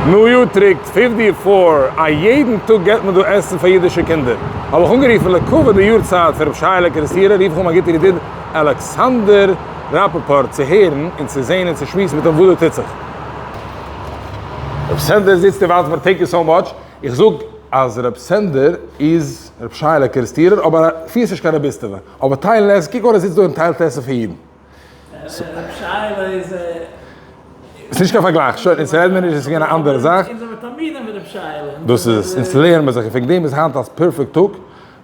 ניו יוטריקט fifty four, א יעדן טאג געט מען דא עסן פאר אידישע קינדער. האב איך אנגערופן לכבוד די יארצייט פון רבי שייעלע קערעסטירער רוף איך אן מיין גוטער ידיד אלכסנדר ראפאפארט צו הערן און צו זען און צו שמועסן מיט אים וואס דא טוט זיך. רבי סענדער זיצט און ווארט מיר thank you so much. איך זאג אז רבי סענדער איז רבי שייעלע קערעסטירער אבער ער פירט נישט קיין רביסטעווע אבער טיילן עסן קוק אויס ער זיצט דא און טיילט עסן פאר אידן. רב שייעלע איז א. ס'איז נישט קיין פארגלייך, שוין, אונז רעדן מיר נישט, עס איז געווען א אנדערע זאך. אונז זעמיר תלמידים פון רב שייעלע. דאס איז עס, אונז לערנען מיר זיך, און וועגן דעם איז היינט א perfect טאג,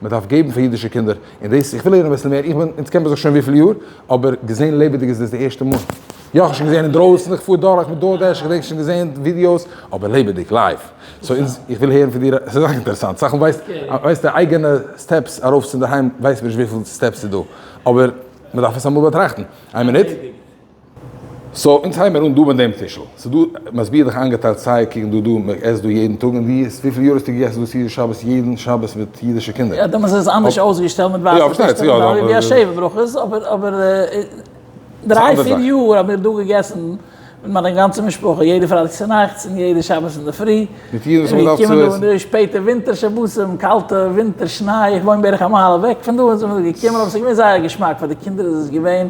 מען דארף געבן פאר אידישע קינדער, און דאס, איך וויל הערן אביסל מער, איך בין, אונז קען מיר זיך שוין וויפיל יאר, אבער געזען לעבעדיג איז דאס די ערשטע מאל. יא, איך האב שוין געזען אינדרויסן, איך פאר דורך מיט DoorDash, איך געדענק שוין געזען ווידיאוס, אבער לעבעדיג, live. so אונז, איך וויל הערן פון דיר, עס איז זייער אינטערעסאנט, סאך מאל ווייסט, ווייסט די אייגענע steps ארויף צו אינדערהיים, ווייסט מען נישט וויפיל steps איז דא, אבער. מען דארף עס אמאל באטראכטן. איין מינוט. so אונז הייבן מיר אן דא מיט דעם טישל. ס'איז דא, משביע דיך איינגעטיילט סיי קוקן דא דא, מען עסט דא יעדן טאג, און דו עסט, וויפיל יאר האסטו געגעסן דא סעודה שבת יעדן שבת מיט אידישע קינדער? יא, דעמאלטס איז עס אנדערש אויסגעשטעלט מיט ווייסע טישלעך און ווי א שבע ברכות, אבער אבער דריי פיר יאר האבן מיר דא געגעסן מיט מיין גאנצע משפחה, יעדע פרייטאג צונאכטס און יעדע שבת אינדערפרי. מיט אידן וואס האבן געדארפט צו עסן. די שפעטע ווינטער שבתים, קאלטע ווינטער שניי, איך וואוין בערך א מייל אוועק פון דא, און זענען מיר געקומען, אבער ס'איז געווען זייער געשמאק, פאר די קינדער איז עס געווען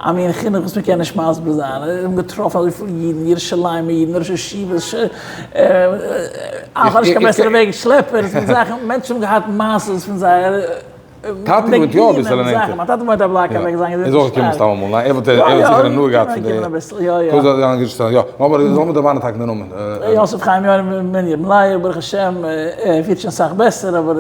א מין חינוך וואס מ'קען נישט מסביר זיין, זיי האבן געטראפן אזויפיל אידן, ירושלימ'ער אידן, ראשי ישיבות, איך האב נישט קיין בעסערע וועג, שלעפערס מיט זאכן, מענטשן האבן געהאט מעשות פון זייער. טאטי וואוינט יא אביסעלע נענטער. מיין טאטע וואוינט א בלאק אוועק זיין געזונט איז אויך געקומען סתם אמאל, ניין? ער וואלט ער וואלט זיכער הנאה געהאט פון די. יא יא. קודם זאל יא, אבער זאל מיר דערמאנען טאקע די נאמען. יוסף חיים יונה בן ירמליהו, ברוך השם ער פירט שוין אסאך בעסער, אבער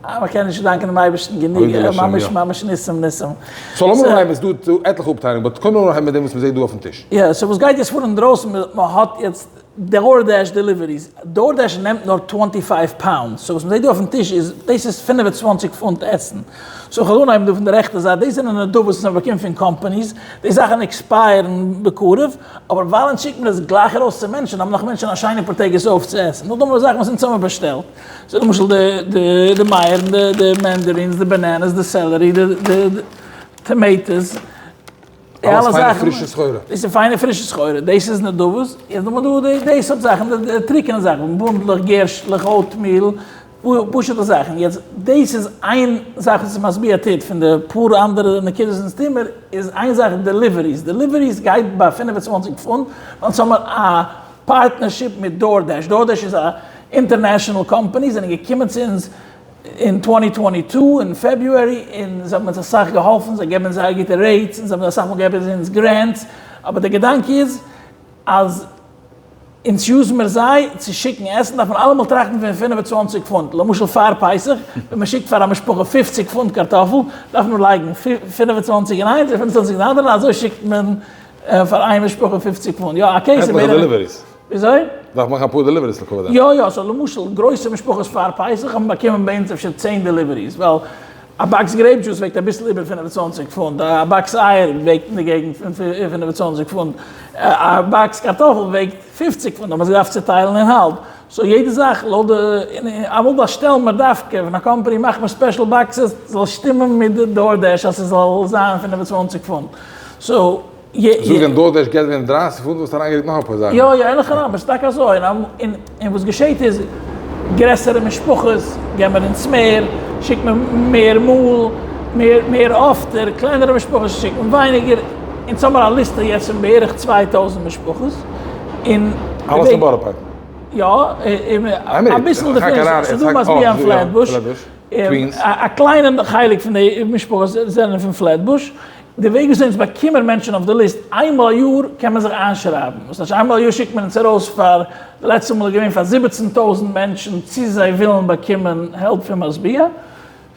מען קען נישט דאנקען דעם אייבערשטן גענוג, ממש ממש ניסים ניסים. so לאמיר אנהייבן, עס איז דא עטליכע אפטיילונגען, but קודם לאמיר אנהייבן מיט דעם וואס מען זעט דא אויפן טיש. יא, so וואס גייט יעצט פאר אינדרויסן, מען האט יעצט DoorDash deliveries, DoorDash נעמט נאר twenty five pounds, so וואס מ'זעט דא אויפן טיש איז, דאס איז 25 פונט עסן, so כ'וועל אנהייבן דא פון די רעכטע זייט, דאס זענען נדבות וואס מ'האט באקומען פון companies, די זאכן expire ן בקרוב, אבער ווייל אונז שיקט מען עס גלייך ארויס צו מענטשן, האבן נאך מענטשן א שיינע פאר טעג עס אויפצועסן, נאכדעם האבן מיר זאכן וואס אונז האבן באשטעלט, so למשל די די מייערן, די mandarins, די bananas, די celery, די tomatoes. די אלע אלעס פיינע זאכן, פרישע סחורה. דאס איז פיינע פרישע סחורה, דאס איז נדבות, יעצט דא דא די די סארט זאכן, די טריקענע זאכן, בונדלעך, גערשטלעך, oatmeal, פשוטע זאכן, יעצט דאס איז איין זאך וואס משביע טוט, פון די פאר אנדערע נקודות אונז טוהן מיר, איז איין זאך deliveries, deliveries גייט ביי 25 פונט, ווייל אונז האמיר א partnership מיט DoorDash, DoorDash איז א international company, זענען געקומען צו אונז אין twenty twenty two אין February און זיי האבן אונז אסאך געהאלפן, זיי געבן אונז זייער גוטע rates און זיי האבן אסאך מאל געגעבן אונז grants, אבער די געדאנק איז אז אונז use ן מיר זיי צו שיקן עסן דארף מען אלעמאל טראכטן פון 25 פונט, למשל פאר פסח ווען מען שיקט פאר א משפחה 50 פונט קארטאפל דארף מען לייגן 25 אין איינס און 25 אין די אנדערע אזוי שיקט מען פאר איין משפחה 50 פונט, יא א case איז בערך. וויאזוי? דארף מאכן אפאר deliveries לכבוד דעם. יא יא, so למשל גרויסע משפחות פאר פסח האבן באקומען ביי אונז אפשר צען deliveries, ווייל א box grape juice וועגט אביסל איבער 25 פונט, א box אייער וועגט אין די געגנט פון 25 פונט, א box קארטאפל וועגט 50 פונט, האט מען עס געדארפט צוטיילן אין האלב, so יעדע זאך לויט די, אמאל באשטעלן מיר דווקא פון א קאמפאני מאכט מען special boxes זאל שטימען מיט די DoorDash אז ס'זאל זיין 25 פונט, so. זאג ווען DoorDash געט ווען 30 פונט וואלסטו אריינגעריקט נאך אפאר זאכן. יא יא אין הכי נמי, ס'איז טאקע אזוי, און וואס געשעט איז גרעסערע משפחות געבן אונז מער, שיקט מען מער מאל, מער מער אפטער, קלענערע משפחות שיקט מען ווייניגער, אונז האמער א ליסטע יעצט פון בערך 2000 משפחות, און. אלעס אין בארא פארק? יא, אביסל דערפון איז ס'דא משביע אין פלעטבוש, א קליינע חלק פון די משפחות זענען פון פלעטבוש, די וועג וויאזוי אונז באקומען מענטשן אויף די ליסט, איינמאל א יאר קען מען זיך איינשרייבן, וואס טייטש איינמאל א יאר שיקט מען אונז ארויס פאר, די לעצטע מאל איז געווען פאר 17 טויזנט מענטשן צי זיי ווילן באקומען help פון משביע,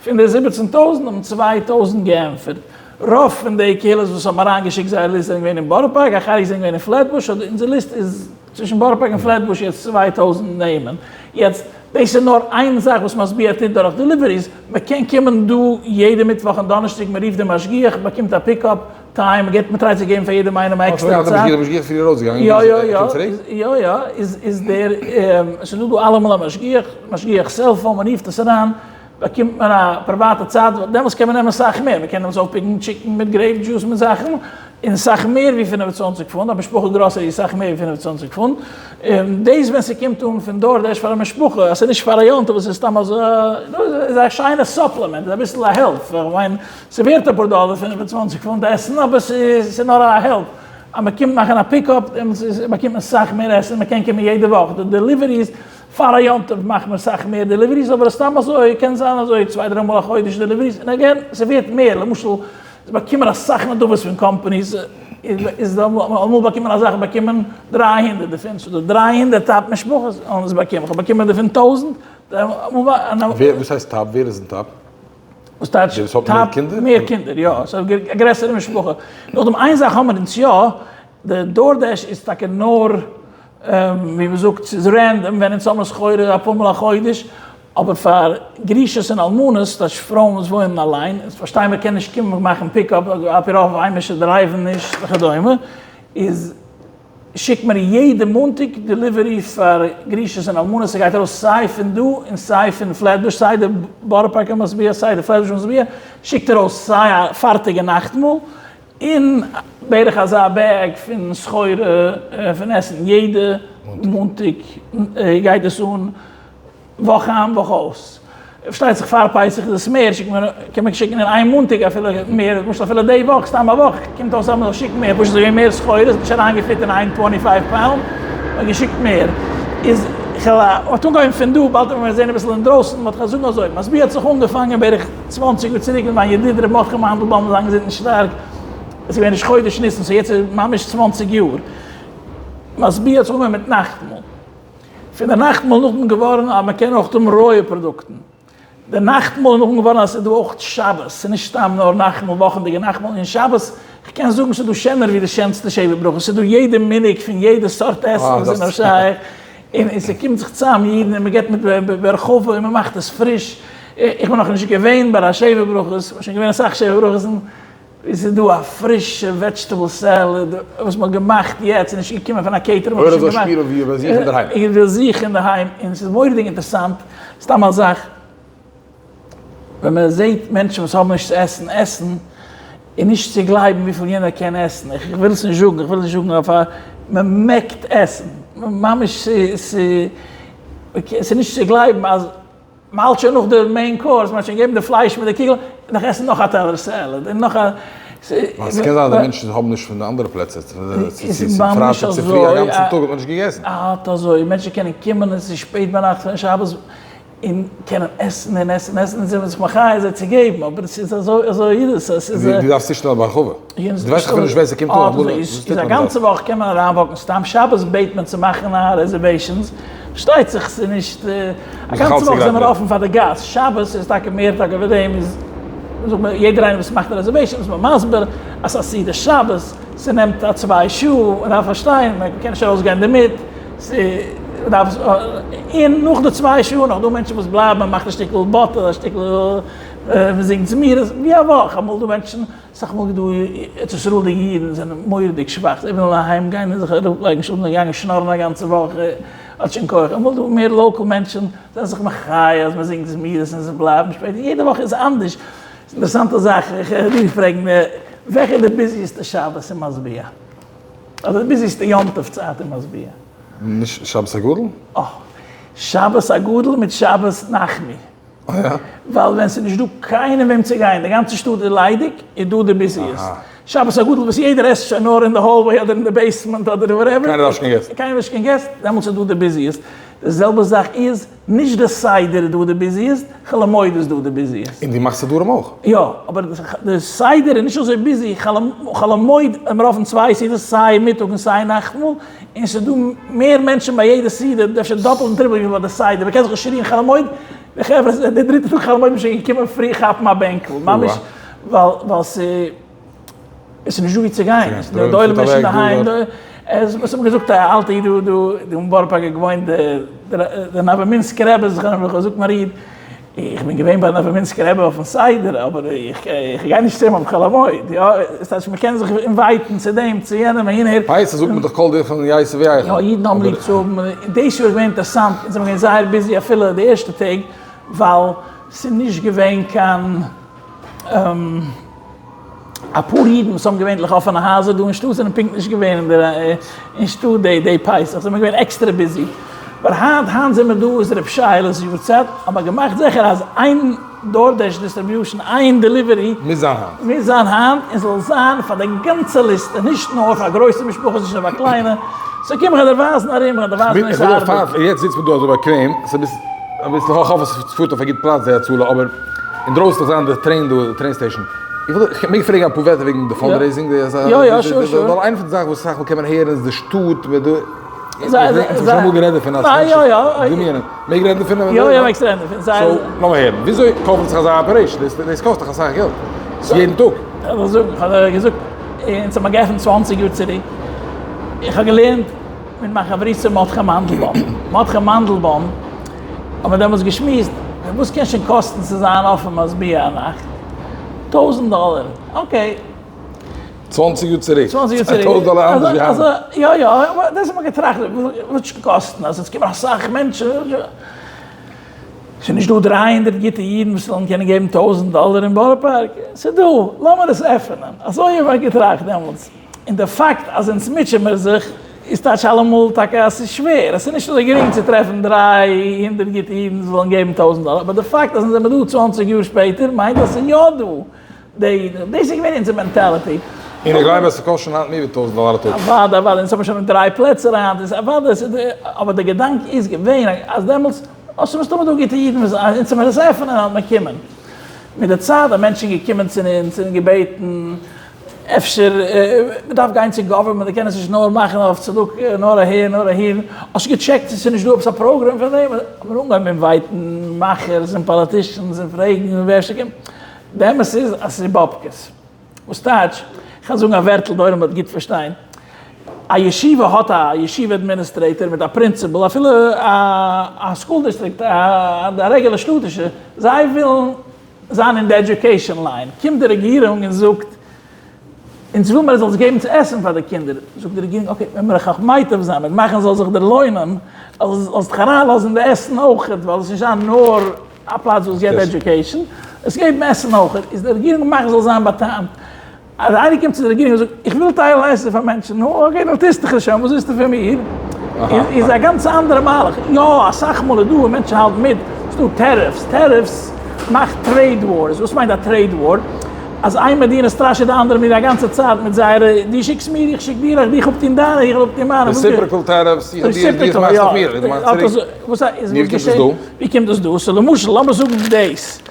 פון די 17 טויזנט האבן 2 טויזנט געענטפערט, רוב פון די קהילות וואס האבן אריינגעשיקט זייער ליסט זענען געווען אין בארא פארק, א חלק זענען געווען אין פלעטבוש, אדער אונזער ליסט איז צווישן בארא פארק און פלעטבוש יעצט 2 טויזנט נעמען, יעצט דאס איז נאר איין זאך וואס משביע טוט דורך deliveries, מען קען קומען דא יעדע מיטוואך און דאנערשטאג, מען רופט דעם משגיח, מען באקומט א pickup time, מען געבט מען try ט צו געבן פאר יעדעם איינעם א עקסטערע צייט. דער משגיח איז פריער ארויסגעגאנגען, יא יא יא, יא יא, איז איז דער, עס איז דא דא אלעמאל א משגיח, משגיח cellphone, מען רופט עס אריין, באקומט מען א פריוואטע צייט, דעמאלטס קען מען נעמען אסאך מער, מען קען דעמאלטס אויפ pick ן chicken מיט grape juice מיט זאכן. און סאך מער ווי 25 פונט, א משפחה גראסערי איז סאך מער ווי 25 פונט, און דאס ווען ס'קומט אן פון DoorDash פאר א משפחה, אז ס'איז נישט פאר א יום טוב, עס איז סתם אזוי, איז א שיינע supplement, איז אביסל א העלפ, איך מיין ס'ווערט אפאר דאלער 25 פונט עסן, אבער ס'איז נאר א העלפ, אז מ'קומט מאכן א pickup דעמאלטס באקומט מען סאך מער עסן, מ'קען קומען יעדע וואך, די deliveries פאר א יום טוב מאכט מען סאך מער deliveries, אבער סתם אזוי קען זיין אזוי צוויי דריי מאל א חודש deliveries, און again ס'ווערט מער, למשל זיי באקומען אסאך נדבות פון companies, איז דא אמאל באקומען א זאך באקומען 300 דערפון, ס'איז דא 300 top משפחות האבן עס באקומען, איך האב באקומען דערפון 1000. ווער, וואס הייסט top? ווער איז אין top? וואס טייטש top? מער קינדער, יא, ס'איז א גרעסערע משפחה. נאכדעם איין זאך האבן מיר אונז יא, די DoorDash איז טאקע נאר ווי מ'זאגט ס'איז random ווען אונז האבן סחורה אפאר מאל א חודש, אבער פאר גרושות און אלמנות, טייטש פרויען וואס וואוינען אליין, אונז פארשטייען מיר קען נישט קומען מאכן pickup, על פי רוב היימישע דרייוון נישט וכדומה, איז שיקט מיר יעדע מאנטאג delivery פאר גרושות און אלמנות, ס'גייט ארויס סיי פון דא און סיי פון פלעטבוש, סיי די בארא פארקער משביע סיי די פלעטבוש משביע, שיקט ארויס סיי א פארטיגע נאכטמאל, און בערך אזא bag פון סחורה פון עסן יעדע מאנטאג גייט עס אן וואך איין וואך אויס. פארשטייט זיך פאר פסח איז עס מער, שיקט מען, קען מען שיקן אין איין מאנטאג אפילו מער, למשל אפילו די וואך, סתם א וואך, קומט אויס אז מען זאל שיקן מער, פשוט איז געווען מער סחורה, עס האט נישט אריינגעפיט אין איין twenty five pound, מען האט געשיקט מער. איז כ'וועל א, מ'האט אנגעהויבן פון דא, באלד וועט מען זען אביסל אינדרויסן, באט כ'וועל זאגן אזוי, משביע האט זיך אנגעפאנגען בערך צוואנציג יאר צוריק מיט מיין ידיד ר' מרדכי מאנדלבוים זיין געזונט נישט שטארק, עס איז געווען ראש חודש ניסן, so יעצט איז ממש צוואנציג יאר. משביע האט זיך אנגעהויבן מיט נאכטמאל. פון די נאכטמאל נאכדעם געווארן אז מען קען אויך האבן רויע פראדוקטן. די נאכטמאל איז נאכדעם געווארן אז ס'איז דא אויך שבת, ס'איז נישט סתם נאר נאכטמאל, וואכענדיגע נאכטמאל, און שבת, כ'קען זאגן ס'איז דא שענער ווי די שענסטע שבע ברכות, ס'איז דא יעדע מנהג פון יעדע סארט עסן וואס איז נאר שייך, און ס'קומט זיך צוזאם אידן און מ'געבט מיט בהרחבה און מ'מאכט עס פריש, איך בין נאכנישט געווען ביי א שבע ברכות, כ'בין שוין געווען אסאך שבע ברכות'ן, ווי ס'איז דא א פרישע vegetable salad וואס מ'האט געמאכט יעצט, ס'איז נישט געקומען פון א caterer, מ'האט עס שוין געמאכט. אויב אזוי שפירן ווי ביי זיך אינדערהיים. ווי ביי זיך אינדערהיים, און ס'איז מורא'דיג אינטערעסאנט, סתם א זאך, ווען מען זעט מענטשן וואס האבן נישט צו עסן, עסן, איז נישט צו גלייבן וויפיל יענער קען עסן, איך וויל עס נישט זאגן, איך וויל נישט זאגן אויף א, מען מעקט עסן, ממש ס'איז נישט צו גלייבן אז. מ'האלט שוין נאך די main course, מ'האט שוין געגעבן די פלייש מיט די קוגל, און נאך עסן נאך א טעלער salad, און נאך א. ווייל ס'קען זיין אז די מענטשן האבן נישט פון די אנדערע פלעצער, צו פרייטאג צופרי א גאנצן טאג האט מען נישט געגעסן. אט אזוי, מענטשן קענען קומען און ס'איז שפעט ביינאכט פון שבת, און קענען עסן און עסן און עסן, און זיי זענען זיך מחיה זיי צו געבן, אבער ס'איז אזוי אזוי איז עס, ס'איז. דו דארפסט צושטעלן בהרחבה. דו ווייסט אפילו נישט ווער ס'קומט אן, אמאל וואס טוט מען איז א גאנצע וואך קען מען אריינוואקן סתם שבת בעט מען צו מאכן א reservations, פארשטייט זיך ס'איז נישט, א גאנצע וואך זעמער אפן פאר די גאס, שבת איז טאקע מער טאקע וועגן דעם איז זאגט מען יעדער איינער וואס מאכט א reservation איז מען מסביר אז ס'איז א סעודה שבת, ס'נעמט א צוויי שעה, מען דארף פארשטיין מען קען נישט ארויסגיין דערמיט, ס'דארף, און נאך די צוויי שעה נאך דא מענטשן וואס בלייבן, מען מאכט א שטיקל באטע, א שטיקל מען זינגט זמירות, ווי א וואך, אמאל דא מענטשן אסאך מאל דא ארץ ישראל'דיגע אידן זענען מורא'דיג שוואך, זיי ווילן אהיים גיין און זיך אראפלייגן שלאפן, זיי געגאנגען שנארן א גאנצע וואך, האט שוין כח, אמאל דא מער local מענטשן זענען זיך מחיה אז מען זינגט זמירות און זיי בלייבן שפעטער, יעדע וואך איז אנדערש, אינטערעסאנטע זאך, איך וויל דיר פרעגן, וועלכע איז די busiest שבת אין משביע? אדער די busiest יום טוב צייט אין משביע? נישט שבת הגדול? אה, שבת הגדול מיט שבת נחמי. ווייל ווען ס'איז נישט דא קיינעם וועם צו גיין, די גאנצע שטאט איז ליידיג, איז דא די busiest. שבת הגדול וואס יעדער עסט שוין נאר אין די hallway אדער אין די basement אדער whatever. קיינער דארף נישט קיין געסט. קיינער נישט קיין געסט, דעמאלטס איז דא די busiest. די זעלבע זאך איז, נישט די סדר איז דא די busiest, חול המועד איז דא די busiest. און דו מאכסט סדרים אויך? יא, אבער די סדר איז נישט אזוי busy, חול המועד האבן מיר אפן צוויי סעודות, סיי מיטאג און סיי נאכטמאל, און ס'איז דא מער מענטשן ביי יעדע סעודה, אפשר דאפלט און טריפלט ווי ביי די סדר, מ'קען זיך נישט רירן חול המועד, די חברה זענען די דריטע טאג חול המועד שוין געקומען פרי כאפן א בענקל, ממש ווייל ווייל ס'איז נישט דא ווי צו גיין, ס'איז דא עולם מענטשן אינדערהיים, עס האט מיר געזאגט א אלטע איד דא דא אין בארא פארק געוואוינט דער נאוואמינסקער רבי זכרונו לברכה, זאגט מיר א איד, איך בין געווען ביי נאוואמינסקער רבי אויפן סדר, אבער איך גיי נישט צו אים אויף חול המועד, יא, עס טייטש מען קען זיך invite ן צו דעם צו יענעם אהין אהער. פסח זאגט מען דאך כל דכפין ייתי וייכול. יא, אידן האבן ליב צו האבן, דאס יאר איז געווען אינטערעסאנט, אונז זעמיר געווען זייער busy אפילו די ערשטע טעג, ווייל ס'איז נישט געווען קיין. אפאר אידן וואס האבן געווענליך אפענע הייזער דא אין שטאט זענען פונקט נישט געווען אין דער אין שטאט די די פסח, זענען מיר געווען עקסטערע busy. אבער היינט היינט זעמיר דא איז ר' שייעלע'ס יארצייט, האט מען געמאכט זיכער אז איין DoorDash distribution, איין delivery, מוז זיין היינט. מוז זיין היינט און זאל זיין פאר די גאנצע ליסטע, נישט נאר פאר גרויסע משפחות נישט נאר פאר קליינע. so קום איך דיר ווייזן ארום, איך וועל דיר ווייזן ווי ס'ארבעט. יעצט זיצט מען דא אזוי באקוועם, ס'איז אביסל, איך האף אז ס'פארט אויף א גוט פלאץ די הצלה, אבער אינדרויסן דאך זיין די train דא, די train station. איך וויל, איך מעג פרעגן אפאר ווערטער וועגן די fundraising? יא יא sure sure. ווייל איינע פון די זאכן וואס אסאך מאל קען מען הערן איז די שטאט וועט דא, אונז האבן שוין אמאל גערעדט דערפון אז מענטשן דמיונ'ען. מעג רעדן דערפון? יא יא מעגסט רעדן דערפון. so לאמיר הערן, וויאזוי cover ט זיך אזא operation? דאס קאסט דאך אסאך געלט יעדן טאג. איך וועל זאגן, איך האב דיר געזאגט, אונז האבן געעפנט צוואנציג יאר צוריק, איך האב געלערנט מיט מיין חברותא מרדכי מאנדלבוים, מרדכי מאנדלבוים האט מיר דעמאלטס געשמועסט, וואס קען שוין קאסטן צו זיין אפען משביע א נאכט? טויזענט דאלער, okay. צוואנציג יאר צוריק? צוואנציג יאר צוריק. טויזענט דאלער אנדערש ווי היינט. יא יא, אבער דאס האט מען געטראכט, וואס וועט שוין קאסטן, אז עס קומען אסאך מענטשן, ס'איז נישט דא 300 גוטע אידן וואס זאלן קענען געבן טויזענט דאלער אין בארא פארק? ס'איז דא, לאמיר עס עפענען. אזוי האב איך געטראכט דעמאלטס. און די פאקט אז אונז מוטשען מיר זיך איז טייטש אלעמאל טאקע אז ס'איז שווער, עס איז נישט אזוי גרינג צו טרעפן 300 גוטע אידן וואס זאלן געבן טויזענט דאלער, אבער די פאקט אז אונז זעמיר דא צוואנציג יאר שפעטער מיינט אז ס'איז יא דא די אידן, דאס איז געווען אונזער mentality. און איך גלייב אז ס'קאסט שוין היינט מער ווי טויזענט דאלאר א טאג. אוודאי אוודאי, אונז האבן שוין דריי פלעצער היינט, איז אוודאי, אבער די געדאנק איז געווען אז דעמאלטס, אז ס'איז מסתמא דא גוטע אידן וואס אונז זאל מיר עס עפענען האט מען קומען. מיט די צייט האבן מענטשן געקומען צו אונז און געבעטן אפשר מען דארף גיין צו government, מען קען עס נישט נאר מאכן אויף צדקה, נאר אהער נאר אהין, האסט געטשעקט צו ס'איז נישט דא עפעס א program פאר דעם? האט מען אנגעהויבן invite ן מאכערס און politicians און פרעגן ווער ס'קומט, די אמת איז אז ס'איז באבקעס, וואס טייטש? כ'וועל זאגן א ווערטל די עולם וועט גוט פארשטיין, א ישיבה האט א ישיבה administrator מיט א principal, אפילו א school district, א רעגולער שטאטישע, זיי ווילן זיין אין די education line, קומט די רעגירונג און זאגט, אונז וויל מיר ער זאל עס געבן צו עסן פאר די קינדער, זאגט די רעגירונג, okay, ווען מיר איך מייטב זיין, מיר מאכן זאל זיך דערלוינען, זאלסט דיך אריינלאזן אין די עסן אויכעט, ווייל עס איז נישט זיין נאר א פלאץ וואס געבט education, עס געבן עסן אויכעט, איז די רעגירונג מאכט זאל זיין באטעמט. אז איינער קומט צו די רעגירונג און זאגט, איך וויל טיילן עסן פאר מענטשן, נו okay, נו טוסט דיך שוין, וואס ווילסטו פון מיר? איז א גאנץ אנדערע מהלך. יא, אסאך מאל איז דא און מענטשן האלטן מיט, ס'איז דא tariffs, tariffs מאכט trade wars, וואס מיינט א trade war? אז איין מדינה סטראשעט די אנדערע מדינה א גאנצע צייט מיט זייערע, דו שיקסט מיר, איך שיק דיר, איך דיך אפטון דיינע, איך וועל אפטון מיינע. reciprocal tariffs, איך האב דיר, דו מאכסט אויף מיר, איך מאך צוריק. וואס איז וואס געשעט? ווי קומט דאס דא? so למשל, לאמיר זאגן דאס.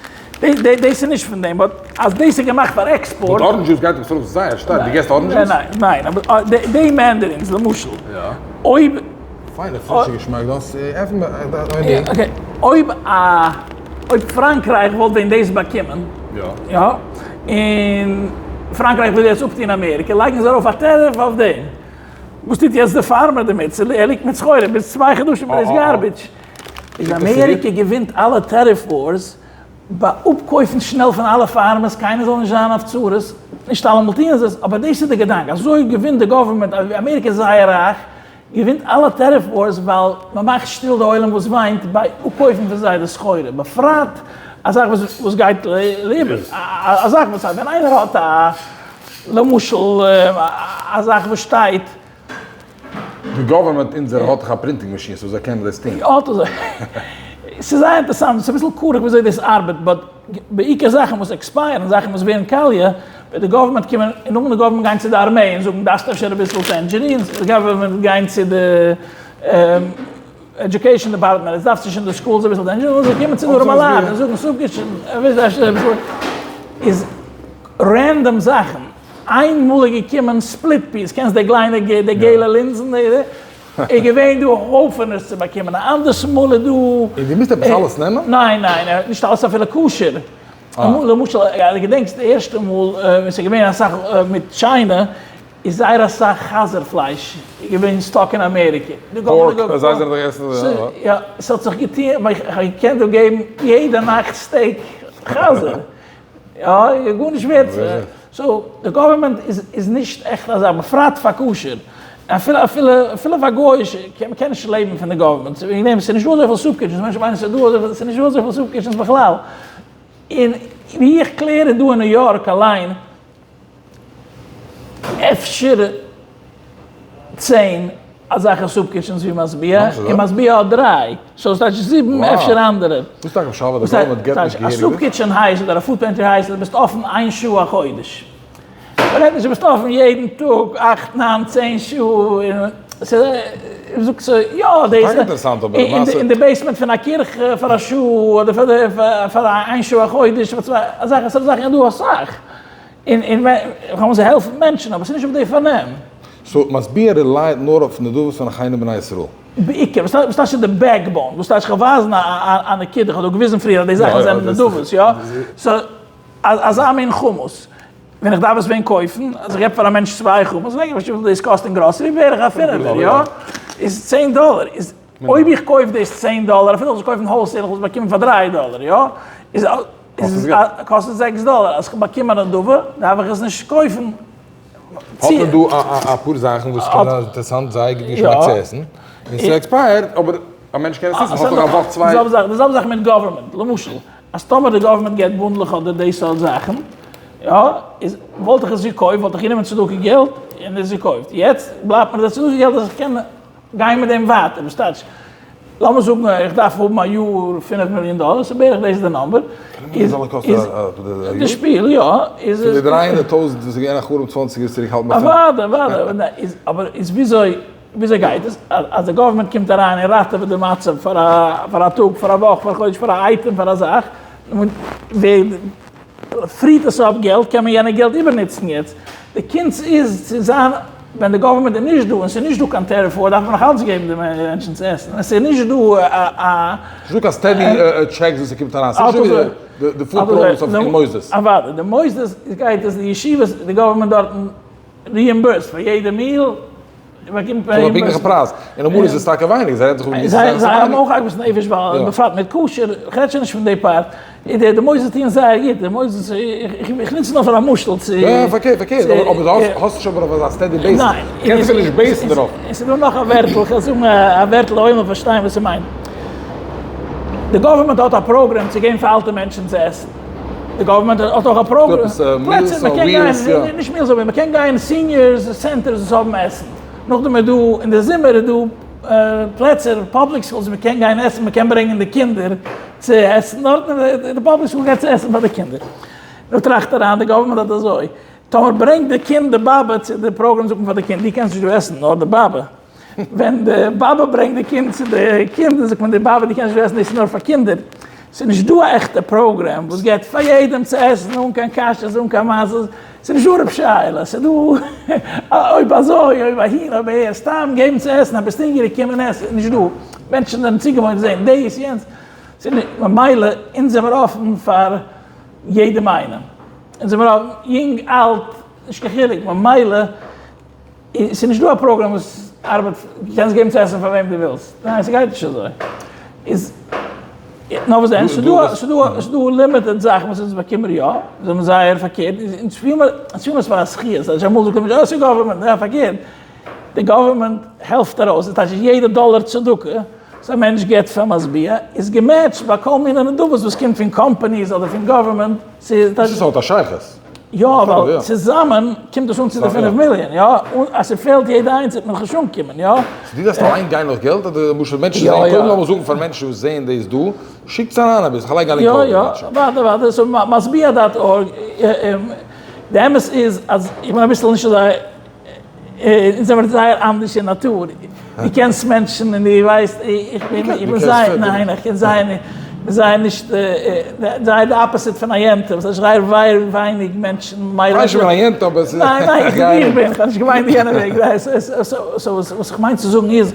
דאס איז נישט פון דעם, but אז דאס איז געמאכט פאר export. but orange juice גייט ארויף זייער שטארק, דו געסט orange juice? ניין, ניין, אבער די mandarins למשל, אויב. פיינע פרישע געשמאק, דאס עפן okay, אויב א, אויב פראנקרייך וואלט ווען דאס באקומען, יא, און פראנקרייך וויל יעצט אפטון אמעריקע, לייגן זיי ארויף א tariff אויף דעם. וואס טוט יעצט די farmer דערמיט? ער ליגט מיט סחורה ביז צוויי חדשים איז דאס garbage. איז אמעריקע געווינט אלע tariff wars ביי אפקויפן שנעל פון אלע farmers קיינער זאל נישט זיין אויף צרות, נישט אלעמאל טוען זיי עס אבער דאס איז די געדאנק אזוי געווינט די government אמעריקע איז זייער רייך געווינט אלע tariff wars ווייל מען מאכט שטיל די עולם וואס וויינט ביי אפקויפן פון זיי די סחורה בפרט א זאך וואס גייט לאיבוד א זאך וואס ווען איינער האט א למשל א זאך וואס שטייט. די government אונזערע האט דאך א printing machine so זיי קענען דאס טון. אט אזוי. ס'איז זייער אינטערעסאנט, ס'איז אביסל כרוך וויאזוי דאס ארבעט, but בעיקר זאכן וואס expire ן, זאכן וואס ווערן קאליע, וועט די government קומען, און נאכדעם די government גיין צו די ארמעי און זאגן דארפסט אפשר אביסל tangerines, די government וועט גיין צו די education department, עס דארף צווישן די schools אביסל tangerines, זיי קומען צו די ארעמעלייט און זאגן soup kitchen, איז random זאכן. איין מאל איז געקומען split peas, קענסט די קליינע די געלע לינזן די איז געווען דא הויפענעס צו באקומען, א אנדערס מאל איז דא. און דו מוזט עפעס אלעס נעמען? ניין ניין, נישט אלעס אפילו כשר. אמאל למשל, געדענקסט די ערשטע מאל ווען ס'איז געווען אסאך מיט China, איז זייער אסאך חזיר פלייש געווען stuck אין אמעריקע. pork, זיי זענען דאך עסן. יא, ס'האט זיך געטוען, איך האב געקענט דא געבן יעדע נאכט steak חזיר. יא, גארנישט ווערט. so, די government איז נישט עכט אזא, בפרט פאר כשר. אפילו אפילו אפילו פאר גוי'אישע, מען קען נישט לעבן פון די government. וועגן דעם, ס'איז נישטא אזויפיל soup kitchens, מענטשן מיינען ס'איז דא אזויפיל, ס'איז נישטא אזויפיל soup kitchens בכלל. און ווי איך קלער איז דא אין ניו יארק אליין. אפשר 10 אזעלכע soup kitchens ווי משביע, און משביע האט דריי, so ס'טייטש זיבן אפשר אנדערע. וואס טאקע פשט ווייל די government געבט נישט געהעריג א soup kitchen הייסט אדער א food pantry הייסט אז דו ביסט אפן איין שעה א חודש. מ'רעדט נישט דו ביסט אפן יעדן טאג אכט ניין צען שעה, יא דאס אין די basement פון א קירכע פאר א שעה אדער פאר איין שעה א חודש, אזעלכע סארט זאכן איז דא אסאך. און און כ'מיין זיי העלפן מענטשן אבער ס'איז נישט אויף די פארנעם. so משביע rely ט נאר אויף נדבות פון אחינו בני ישראל? בעיקר, וואס טייטש די backbone? וואס טייטש כ'וועל ווייזן א נקודה, כ'האב דא געוויזן פריער אז די זאכן זענען נדבות, יא? so אזא מין חומוס, ווען איך דארף עס ווען קויפן, אז איך געב פאר א מענטש צוויי חומוס, ווייס איך נישט וויפיל דאס קאסט אין גראסערי, בערך א פינעווער, יא? איז צען דאלער, איז אויב איך קויף דאס צען דאלער, אפילו איך זאל קויפן wholesale, איך וואלט עס באקומען פאר דריי דאלער, יא? איז קאסט עס זעקס דאלער, אז כ'באקום א נדבה דארף איך עס נישט קויפן. האט מען דא אפאר זאכן וואס קען זיין אינטערעסאנט, זייער גוט געשמאק צו עסן, און ס'איז expired, אבער א מענטש קען עס עסן, האט נאך א וואך צוויי. די זעלבע זאך מיט government, למשל אז טאמער די government געבט בונדלעך אדער די סארט זאכן, יא, איז וואלט איך עס געקויפט, וואלט איך גענומען צדקה געלט און עס געקויפט, יעצט בלייבט מיר די צדקה געלט אז איך קען גיין מיט דעם ווייטער, וואס טייטש? לאמיר זאגן איך דארף האבן א יאר פינף מיליאן דאלער, ס'איז בערך דאס די number. פינף מיליאן דאלער קאסט א יאר? די שפיל, יא. פון די 300,000 וואס איז געווען א חרם צוואנציג יאר צוריק האלט מען פינף. אוודאי, אוודאי. אבער איז וויאזוי וויאזוי גייט עס? אז די government קומט אריין און ראטעוועט די מצב פאר א טאג, פאר א וואך, פאר א חודש, פאר א אייטעם, פאר א זאך, ווער free ט עס אפ געלט קען מען יענע געלט איבערנוצן יעצט. די קונץ איז צו זיין ווען די government איז נישט דא און ס'איז נישט דא קיין tariff war דארף מען נאך אלץ געבן די מענטשן צו עסן ווען ס'איז נישט דא א. ס'איז נישט דא קיין steady checks וואס ס'קומט אריין, ס'איז נישט ווי די food programs אויף די מוסדות. אוודאי, די מוסדות גייט עס די ישיבות די government דארטן reimburse פאר יעדע meal. ס'איז א פונקטליכע פרייז, און אמאל איז עס טאקע ווייניג, זיי רעדן זיך אפ ווי זיי האבן אויך עגמת נפש ווייל בפרט מיט כשר, כ'רעד שוין נישט פון די part, די מוסדות טוען זייער גוט, די מוסדות, איך נוץ עס נאר פאר א משל צו. יא יא פארקערט פארקערט, אבער דו האסט נישט אבער אויף אזא steady basis, קענסט אפילו נישט base ן דערויף. און ס'איז דא נאך א ווערטל, כ'וועל זאגן א ווערטל אויב מ'וועט פארשטיין וואס ס'מיינט. די government האט א program צו געבן פאר אלטע מענטשן צו עסן. די government האט אויך א program, פלעצער מען קען גיין, נישט meals אבער מען קען גיין seniors centers וואס האבן עסן, נאכדעם איז דא אין די זומער איז דא פלעצער public schools מען קען גיין עסן, מען קען ברענגען די קינדער צו עסן דארט, די public school געבט צו עסן פאר די קינדער. נו טראכט אריין, די government האט אזוי, טאמער ברענגט די קינד די באבע צו די program זאגט מען פאר די קינד דו קענסט נישט דא עסן נאר די באבע, ווען די באבע ברענגט די קינד צו די קינדער זאגט מען די באבע דו קענסט נישט עסן דאס איז נאר פאר קינדער, ס'איז נישט דא א עכטע program וואס געבט פאר יעדעם צו עסן אן קיין קשיות אן קיין מעשות, ס'איז נישט דא רב שייעלע, ס'איז דא אויב אזוי אויב אהין אויב אהער, סתם געבן צו עסן אז ביסט הונגעריג קום און עס איז נישט דא, מענטשן זענען צוגעוואוינט זען דאס יענץ, ס'איז נישט, ממילא אונז זעמיר אפן פאר יעדעם איינעם, אונז זעמיר אפן יונג אלט נישט קיין חילוק, ממילא. ס'איז נישט דא א program וואס ארבעט, דו קענסט געבן צו עסן פאר וועם דו ווילסט, ניין ס'גייט נישט אזוי, איז נאר וואס דען, ס'איז דא ס'איז דא ס'איז דא limited זאכן וואס אונז באקומען יא, זענען זייער פארקערט, אונז פילן מיר אונז פילן מיר עס פאר א זכי', אז אמאל זאגט מען אה ס'איז government, ניין פארקערט, די government העלפט ארויס, דאס טייטש יעדע דאלער צדקה וואס א מענטש געבט פאר משביע איז געמעטשט ביי כל מיני נדבות וואס קומט פון companies אדער פון government, ס'איז. נישט אז ס'האט א שייכות. יא ווייל צוזאמען קומט עס אן צו די פינף מיליאן, יא? אז ס'פעלט יעדע איינס וועט מען דאך נישט אנקומען, יא? סאו דו דארפסט אליין גיין נאך געלט אדער למשל מענטשן זעען, קודם לאמיר זאגן פאר מענטשן וואס זעען דאס דא, שיקטס אריין אביסל, כ'לייג א link אויך. יא יא, ווארט ווארט, so משביע dot org, די אמת איז אז איך בין אביסל נישט אזוי אונז זעמיר זייער אנדערש אין נאטור, דו קענסט מענטשן און דו ווייסט, איך בין איך בין זייער, ניין איך קען זייער נישט, זייער נישט, זייער די opposite פון א יענטע, וואס הייסט זייער ווייניג מענטשן, כ'מיין נישט איך בין א יענטע אבער ס'איז, ניין ניין איך בין, כ'האב נישט געמיינט די יענע וועג, so וואס איך מיין צו זאגן איז,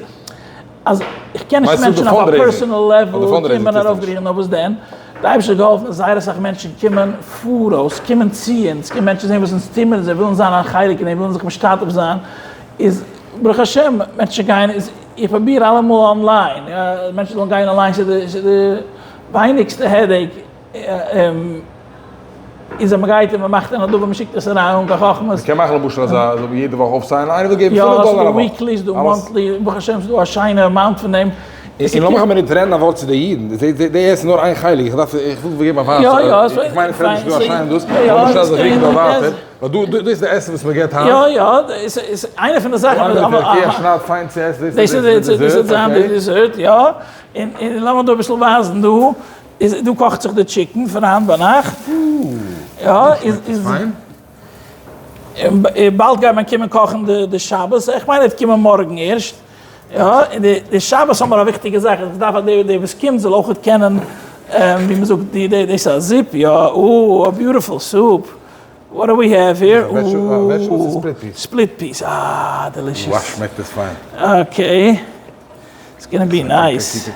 אז איך קען נישט מענטשן אויף א personal level קומען ארויפגריכן, נאר וואס דען? די אייבערשטער האט געהאלפן אז זייער אסאך מענטשן קומען פאראויס, קומען צו אונז, קומען מענטשן זען וואס אונז טוהן מיר, זיי ווילן זיין א חלק אין דעם, ווילן זיך משתתף זיין, איז ברוך השם מענטשן גייען, איז איך פרוביר אלעמאל online, מענטשן זאלן גיין אנליין, ס'איז די ווייניגסטע headache. איז אז מ'גייט און מ'מאכט א נדבה מ'שיקט עס אריין אן קיין חכמות. מ'קען מאכן למשל אזא אזוי ווי יעדע וואך אויפסיינען איינער וויל געבן פינף דאלער א וואך. יא ס'דא weekly ס'דא monthly ברוך השם ס'דא א שיינע amount פון דעם. און לאמיך א מינוט רעדן א ווארט צו די אידן, די עסן נאר איין חלק, איך דארף, איך וויל געבן א ווייז, איך מיין איך רעד נישט דא א שיינעם דאס, לאמיר שנעל זיך ריקן דא ווייטער, ווייל דא דאס איז די עסן וואס מען געבט היינט. יא יא, עס איז איינע פון די זאכן. אקעי, שנייד פיין צו עסן, דאס איז די dessert, okay. די dessert, יא, און לאמיר דא אביסל ווייזן דא, איז דא קאכט זיך די chicken פון היינט ביינאכט, יא, איז. באלד גייט מען קומען קאכן די שבת, איך מיין ער וועט קומען מארגן ערשט. יא, און די שבת האבן מיר א וויכטיגע זאך, איך דארף אז דער וואס קומט זאל אויכעט קענען, ווי מען זאגט, די די דאס איז א זופ, יא, אה, א beautiful soup, what do we have here, אה, split peas, אה, delicious. וואו שמעקט עס פיין. okay, it's gonna be nice.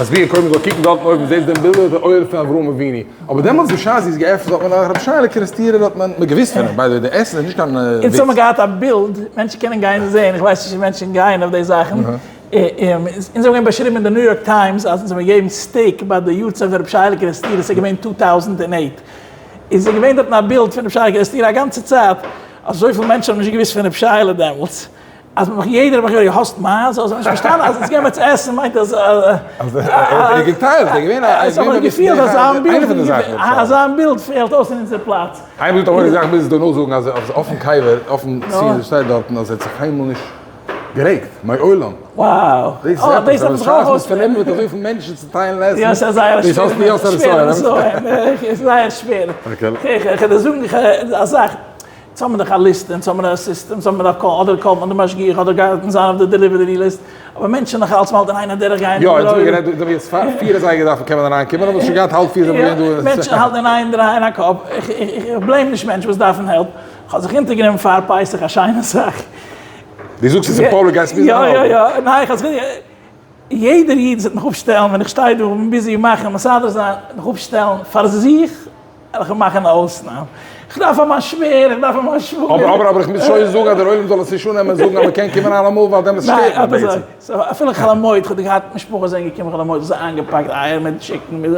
מסביר קודם זאל קוקן דארטן אויבן זעסט דעם בילד איז די אוהל פון אברהם אבינו אבער דעמאלטס בשעת זי איז געעפנט האט מען נאך רבי שייעלע קערעסטירער האט מען געוויסט פון אים by the way די עסן איז נישט קיין וויץ. אונז האבן געהאט א בילד, מענטשן קענען גיין זעהן, איך ווייס נישט צו מענטשן גייען אויף די זאכן, אונז האבן געווען באשריבן אין די ניו יארק טיימס אז אונז האבן געגעבן steak ביי די יארצייט פון רבי שייעלע קערעסטירער, ס'איז געווען 2008, איז געווען דארטן א בילד פון רבי שייעלע קערעסטירער א גאנצע צייט, אזויפיל מענטשן האבן נישט געוויסט פון רבי שייעלע דעמאלטס. אז מיך יעדער האט מיך געפרעגט האסט מייז? האסט נישט פארשטאנען אז עס געבן צו עסן מיינט אז אז ער האט געטיילט, ער איז געווען א עס האט מיר געפילט אז אזא בילד פעלט אויס אין אונזער פלאץ. איין מינוט אמאל איך מוז דא נאכזאגן אז אויפן קבר אויפן ציון שטייט דארטן אז ער האט זיך קיינמאל נישט גערעגט מעולם. Wow. דאס איז עפעס אז בשעת מ'איז פארנומען מיט אזויפיל מענטשן צו טיילן עסן. יא ס'איז זייער שווער. ס'איז זייער שווער. איך וועל דיר זאגן א זאך. אונז האבן דאך א ליסטע, אונז האבן א סיסטעם, אונז האבן דאך call, אדער call ט מען די משגיח, אדער גייט מען זיין אויף די delivery list, אבער מענטשן נאך אלץ מ'האלט אין איין אדורך גיין. יא, אונז האבן גערעדט, אונז האבן יעצט פאר פיר אזייגער דארף קען מען אריין קומען, אבער שוין געהאט האלב פיר זענען מיר געווען דא. מענטשן האלטן אין איין דרייען א קאפ, איך blame נישט מענטשן וואס דארפן help, איך האב זיך אונטערגענומען פאר פסח א שיינע זאך. דו זאגסט עס אין public גייסט מוזן איינהאלטן. יא יא יא, ניין איך האב זיך יעדער איד וואס וועט מיך אפשטעלן ווען איך שטיי דא און busy מאכן מסדר זיין, מיך אפשטעלן פאר זיך, וועל איך מאכן א אויסנאם. איך דארף פאר מיין שווער, איך דארף פאר מיין שוואגער. אבער אבער אבער איך מוז שוין זאגן אז דער עולם זאל עס נישט אננעמען זאגן אז מען קען קומען אלעמאל ווייל דעמאלטס שטערט מען בעצם. so אפילו חול המועד, איך האב געהאט משפחות זענען געקומען חול המועד, זיי איינגעפאקט אייער מיט chicken מיט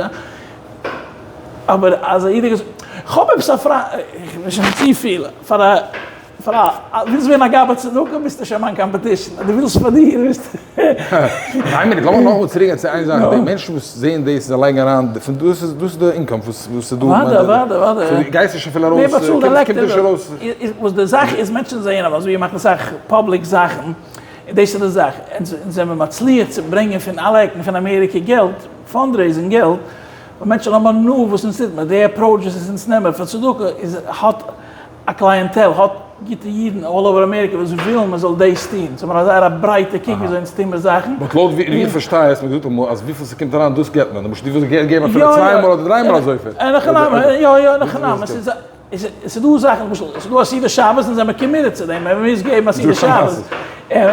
אבער אז א איד האט געזאגט, איך האב עפעס א פראגע, איך בין שוין צופיל פאר א. פאר א ווילסט ווערן א גבאי צדקה ביסטו שוין מיין competition, אז דו ווילסט פאר דיר ביסטו. איין מינוט, לאמיר נאכאמאל צוריק גיין צו איין זאך, די מענטשן וואס זעען דאס און זיי לייגן אריין, פון דאס איז דאס איז די income וואס וואס איז דא. אוודאי אוודאי אוודאי. so דו גייסט נישט אפילו ארויס, ווער באצאלט די קומט נישט ארויס. וואס די זאך איז, מענטשן זעען אז אזוי ווי מ'מאכט אסאך public זאכן, און דאס איז די זאך, אונז זעמיר מצליח צו ברענגען פון אלע עקן פון אמעריקע געלט, fundraising געלט, ווייל מענטשן האבן הנאה וואס אונז טוט מיר, די approach וואס אונז נעמען פאר צדקה איז האט. א clientele האט גוטע אידן all over אמעריקע וואס ווילן מען זאל דאס טון, סאו מ'האט זייער א ברייטע קוק וויאזוי אונז טון מיר זאכן. but לויט ווי איך פארשטיי האסט מיר געזאגט אמאל אז וויפיל ס'קומט אריין דאס געבט מען, למשל דו ווילסט געבן אפילו צוויי מאל אדער דריי מאל אזויפיל. אין הכי נמי, יא יא אין הכי נמי, ס'איז ס'איז דא זאכן למשל ס'איז דא א סעודה שבת אונז זעמער committed צו דעם, מען מוז געבן א סעודה שבת,